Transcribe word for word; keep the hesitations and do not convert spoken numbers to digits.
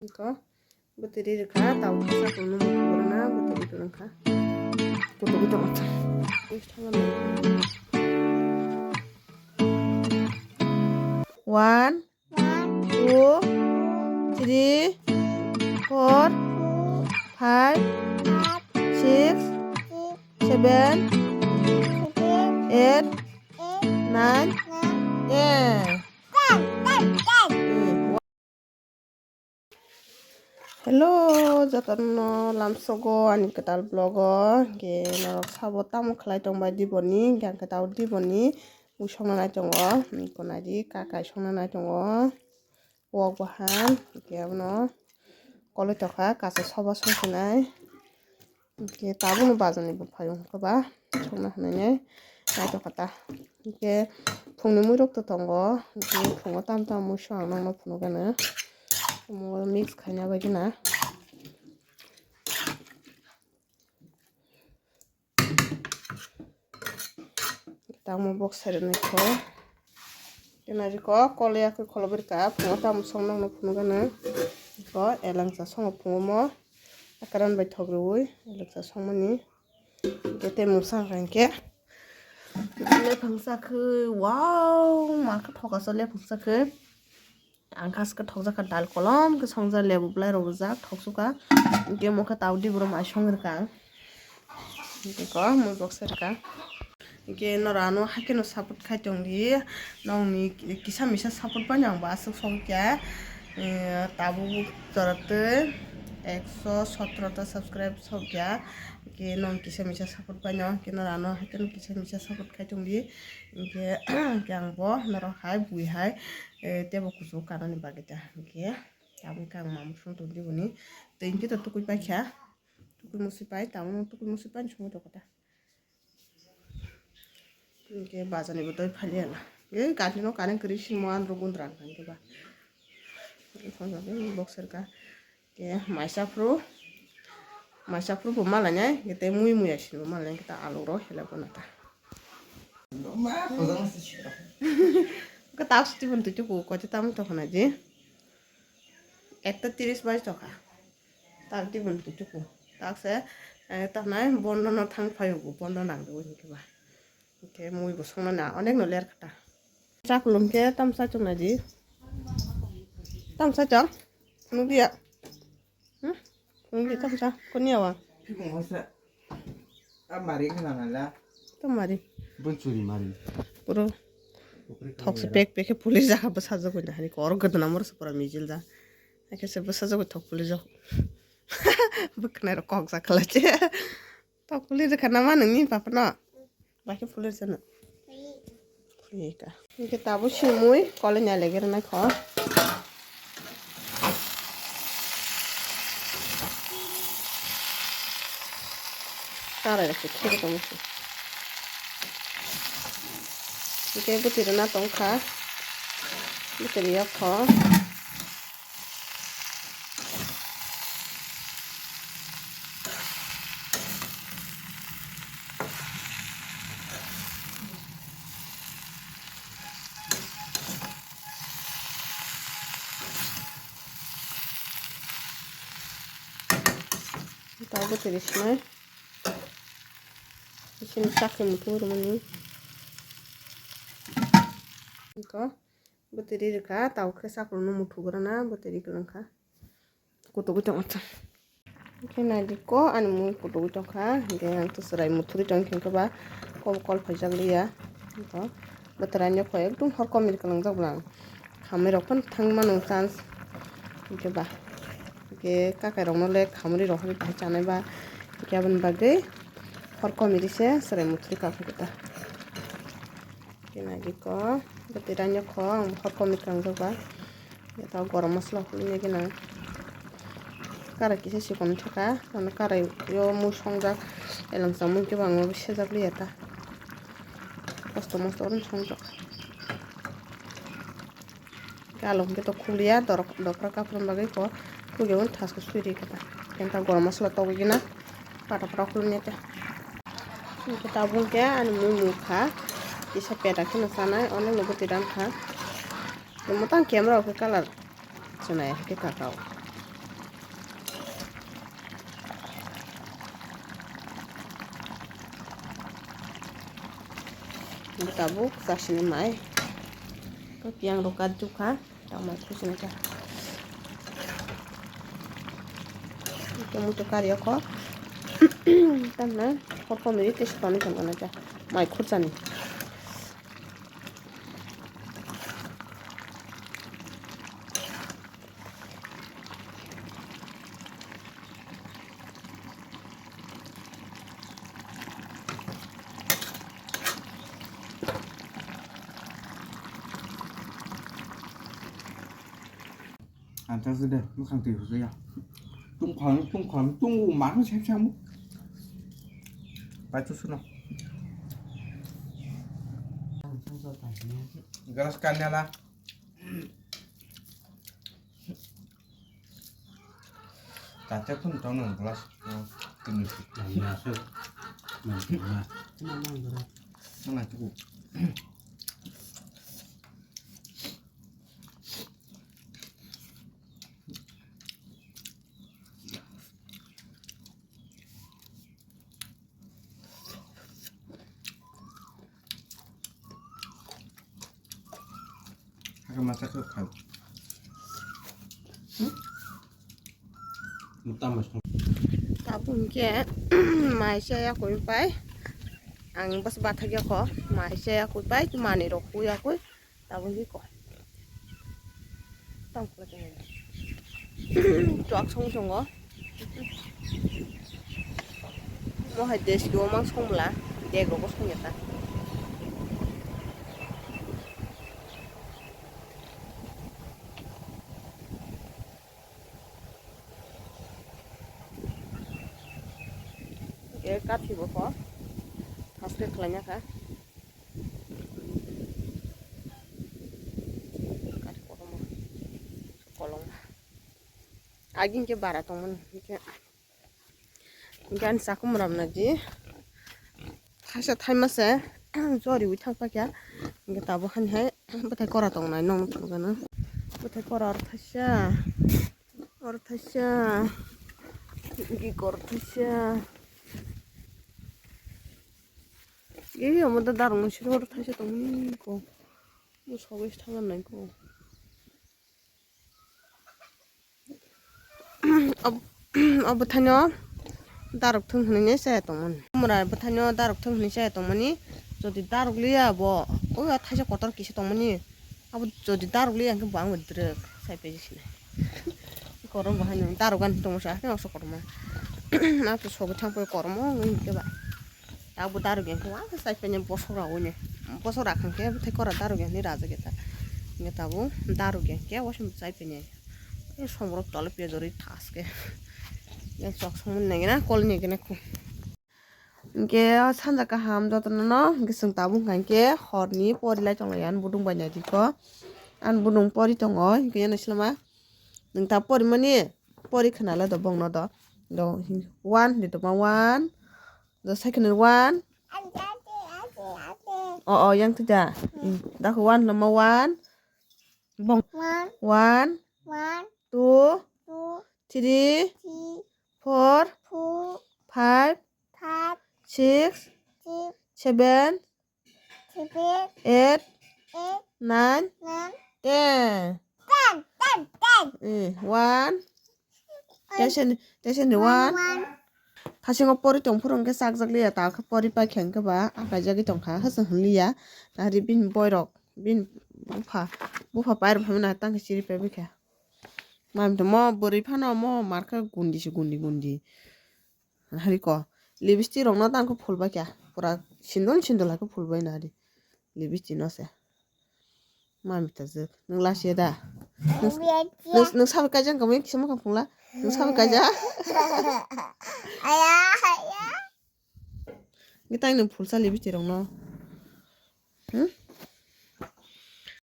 Iko bwtwi ri rwkha, tabuk khe sakung nw muthungna bwtwi ri kwlwng kha. Kutuk kutuk. One, two, three, four, five, six, seven, eight, nine, ten. Hello, jotono lamsogo ani kwtal vlog o. Hwnkhe norok sabo tamo khlai tongbai diboni, hwnkhe ang kwtal diboni mui songna nai tongo. Iko naidi kakai songna nai tongo. Wok bahan, hwnkhe abono koloi tokha, kaisa soba songkhe nai. Hwnkhe tabukno bazar ni bwphai wngkha ba, songna hinwi nai naitokha ta. Hwnkhe phungni muirok to tongo, hwnkhe phungo tamo tamo mui song ang nokno phunukgano. Omo mix khaina bagwi na. Tamo box side ni kho. Tena riko kol ya khe kholobirka phungo tamo song nokno phunukgano. Ko elangsa songo phungo mo. Akaran bai thok rwui elangsa songmani. Hwnkhe tei mungsa hwnkha hwnkhe lephang sa khe, wow, ma khe thokaso lephang sa khe. Ang kha swkhe thokjak kha dal kolom khe songjak, lebu bwlai rok rijak thoksu kha. Hwnkhe omo khe tao diboro mai song rwkha ang. Hwnkhe ko mui box rwkha. Hwnkhe norok ano haikhe no support khai tong di. Nokni kisa misa support bai no ang bo aswk sogwi kha. Eh, tabuk jora twi ekso sotro ta subscribe sogya. Hwnkhe nong kisa misa support bai no, hwnkhe norok ano haikhe no kisa misa support khai tong di. Hwnkhe, hwnkhe ang bo norok hai bui hai, eh, tebo kuchuk kanani bagwi ta. Hwnkhe tabuk khe ang mamung song tong di boni. Twi hwnkhe to tukui pai kha. Tukui musi pai, tabuk tukui musi pai songwi tong kha ta. Hwnkhe bazar ni bo twi phai liya na. Ei current no current kwrwi simo ang rw gundra hwnkhe ba. Box rwkha. Ke maisa phuru, maisa phuru bo malainai, ke tei mui mui asin bo malainai, ke ta alu ro hele bo nata. Ke ta suti bon tu chuku, ko ta mui to khana ji. Ekta tiris bai to kha. Ta ti bon tu chuku. Ta se, eh, ta nai bondo no thang phai bo, bondo nang do ni ke ba. Ke mui bo songna na, onek no ler kata. Chakulum ke tamsa chungna ji. Tamsa chong. Nungya. Hmm? Nungya tamsa. Kuni awa. Phikung hosa. A mari khana nala. To mari. Bun churi mari. Puro. Thok se pek pek ke police jaka bwsa jagwi na hani kor gdna mor se pura mijil da. Ake se bwsa jagwi thok police jok. Bwknai ro kok jakla che. Tok puli rwkha nama nungni papa no? Bakhe puli rwkha no? Puli ka. Hwnkhe tabuk simui kolai nai lagi rwnai kho. Karai rok se khege tongmo se. Hwnkhe bwtwi rwna tongkha. Bwtwi rwya kho. Tabuk tiri sinai. Isin chakhe muthung rwmani. Iko bwtwi ri rwkha, tabuk khe sakhulno muthung rwna bwtwi ri kwlwng kha. Kutugwi tongkha. Hwnkhe naidi ko ani mui kutugwi tongkha. Hwnkhe ang to chwrai muthurwi tongkha, hwnkhe ba kol kol phaijak liya. Iko bwtwrani kho ekdum hor komni kwlwngjak bwlang. Khamwi rok phano thang mano chance. Hwnkhe ba. Hwnkhe kakai rokno le khamri rok hwnwi bahai chanai ba. Hwnkhe aboni bagwi hor komni se chwrai muthurwi kha khe ta. Hwnkhe naidi ko bwtwi rani kho ang hor komni kangjak ba. Yato gorom masala hwnwi gwnang. Karai kisa sikon thaka, ano karai yo mui songjak, elangsa mui khe bangma sejak liya ta. Kosto mosto oro songjak. Khe alok hwnkhe to khuliya, dorok, dophra kaphra bagwi kho khuliyawino thasko swi rikha ta. Khe ta gorom masala togwi gina pata pata khulumya ta. Hwnkhe tabuk hwnkhe ani mui mukha kisa peta kheno chanai, onekno bwtwi rankha. Mwtang camera o khe colour chwnai hwnkhe kakao. Tabuk chasini mai. Ko piyang rok kat jukha. Tang mai khusini ta. Tomato kari ko. Tamna hot ko miri test pani tong kana ta. Mai khurchani. Ang ta de, mwkhang twi hwjaya. Tungkhang, tungkhang, tungu ma sep sam. Pai tu suno. Galas kanya la. Tachak pun tong nang glass, oh, kini. Nang glass, oh. Nang glass. Mana cukup. Haka masa khe phal. Tabuk hwnkhe mai se yakui pai. Ang bas bathak yakho mai se yakui pai, manwi rok hu yakui. Tabuk hiko. Tang kula tang. Chuak song songo. Mo hai desh do mang song bla. Dego bo song yata. Ke kathi bo ko. Haste khlanya kha. Kolong. Agin ke bara tongmani. Gan sakum ramna ji. Thaisa thaima se. Jori wi thang pakya. Ge tabo han hai. Bwthai kora tongnai nong nukgano. Bwthai kora or thaisa. Or thaisa. Gi kor thaisa. Ge omo da darung siro or thaisa tongmani ko. Mo sogwi thangan nai ko. Ob-, o bwthaino darok thwng hwnwi chaya tongmani. Mura bwthaino darok thwng hwnwi chaya tongmani. Jodi darok liya bo, o thaisa kotor kisa tongmani. Abo jodi darok liya hwnkhe bo ang bo drek sai paijak sinai. Korom bo haino darok gani tongmasa khe noksa kotorma. Noksa sogwi thang pai korom wngwi hwnkhe ba. Abo darok yang khe uansuk chai phai nai bosok rok wngya. Bosok rok hwnkhe bwthai kora darok yang hinwi rajak ya ta. Hwnkhe tabuk darok yang khe uansuk chai phai nai. Somrok tole pejorwi thaske. Yang chok songmani nai gana kol ni gana khu. Hwnkhe sanja kaham jotono no hwnkhe chwng tabuk hwnkha hwnkhe horni pori lai tonglai ani budung bai naidi ko. Ani budung pori tongo hwnkhe yani silama. Nwng ta pori mani pori khna le do bongno do. Do one hinwi tongma one. Do second one. O, o, yang tida. Hmm. Dako one lama one. Bong. One. One. One. Two. Two. Three. Three. Four. Four. Five. Five. Six. Six. Seven. Seven. Eight. Eight. Nine. Nine. Ten. Ten, ten, ten. Eh, one. Ten. Teseni, teseni one. One. Thasingo pori tong phuru hwnkhe chakjak liya, ta khe pori paikha hwnkhe ba akaijagwi tongkha, hwsong hwnliya. Nahari bini boirok, bini bupha, bupha pairok phaimani tangkhe chiri paibaikha. Mamtamo bwrwi phano mo markhe gundi se gundi gundi. Hari ko lipstick rok no tang khe phul bai kha, pura sindon sindon hai khe phul bai nari lipstick no se. Mami ta jwk nwng last ya da? Nwng, nwng, nwng sabai kaijak wngkha mui kisa mukhang phungla. Nwng sabai kaijak. Aya, aya. Ngi tang nwng phulsa lipstick rok no. Hmm?